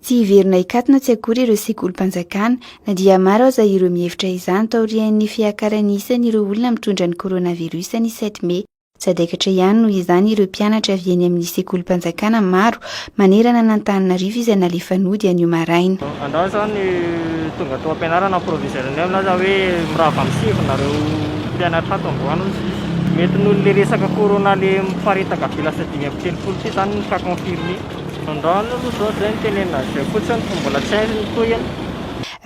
Tsy hiverina hikatona tsy akory ireo sekolim-panjakana, na dia maro aza ireo mihevitra izany taorian'ny fiakaran'ny isan'ireo olona mitondra ny coronavirus ny sept mey. Sadaikatra ihany noho izany ireo mpianatra avy eny amin'ny sekolim-panjakana maro manerana an'Antananarivo izay nalefa nody anio maraina. Androany izao ny tonga tao am-pianarana ny proviseur-nay milaza hoe mirava amin'ny sivy nareo mpianatra ato androany hozy izy. Mety noho le resaka corona le miparitaka be lasa 35 ity izany ny cas confirmé. Androany aloha izao zay no tenenina an'izay fotsiny fa mbola tsy hay ny tohiny.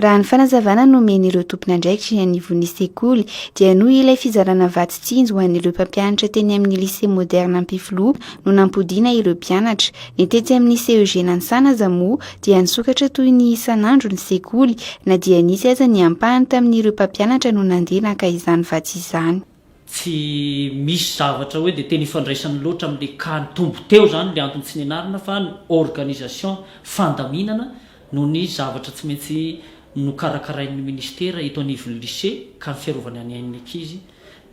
Raha ny fanazavana nomen'ireo tompon'andraikitra eny anivon'ny sekoly dia noho ilay fizarana vatsy tsinjo ho an'ireo mpampianatra teny amin'ny Lycée Moderne Ampefiloha no nampodiana ireo mpianatra. Ny tetsy amin'ny CEG Nanisana aza moa dia nisokatra toy ny isan'andro ny sekoly na dia nisy aza ny ampahany tamin'ireo mpampianatra no nandeha naka izany vatsy izany. Tsy misy zavatra hoe dia tena ifandraisany loatra amin'ilay cas nitombo teo izany ilay antony tsy nianarana fa ny organisation, fandaminana noho ny zavatra tsy maintsy nokarakarain'ny ministera eto anivon'ny lycée ka ny fiarovana ny ain'ny ankizy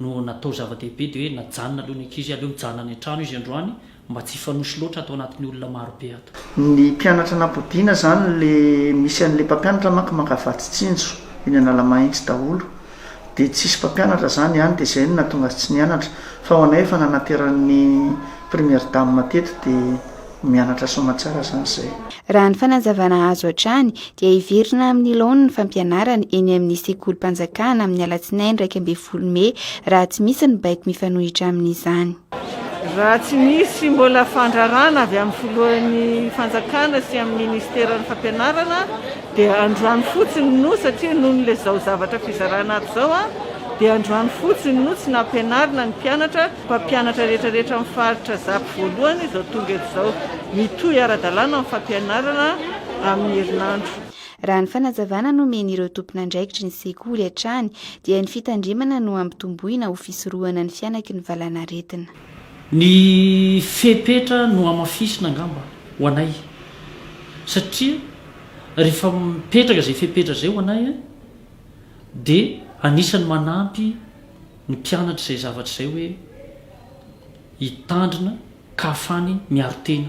no natao zava-dehibe dia hoe najanona aloha ny ankizy, aleo mijanona any an-trano izy androany mba tsy hifanosy loatra ato anatin'ny olona maro be ato. Ny mpianatra nampodiana izany le misy an'le mpampianatra manko maka vatsy tsinjo eny Analamahitsy daholo dia tsisy mpampianatra izany any dia izay no nahatonga azy tsy nianatra fa ho anay efa nanateran'ny première dame teto dia mianatra soamatsara izany izay. Raha ny fanazavana azo hatrany dia hiverina amin'ny laoniny ny fampianarana eny amin'ny sekolim-panjakana amin'ny alatsinainy 11 mey raha tsy misy ny baiko mifanohitra amin'izany. Raha tsy misy mbola fandrarana avy amin'ny filohan'ny fanjakana sy amin'ny ministeran'ny fampianarana dia androany fotsiny no satria noho ny izao zavatra fizarana ato izao dia androany fotsiny no tsy nampianarina ny mpianatra, mpampianatra rehetra rehetra amin'ny faritra zap voalohany izao tonga eto izao. Mitohy ara-dalàna ny fampianarana amin'ny herinandro. Raha ny fanazavana nomen'ireo tompon'andraikitry ny sekoly hatrany dia ny fitandremana no ampitomboina ho fisorohana ny fihanaky ny valanaretina. Ny fepetra no hamafisina angamba ho anay satria rehefa mipetraka izay fepetra izay ho anay dia anisan'ny manampy ny mpianatra izay zavatra izay hoe hitandrina ka hafany miaro tena.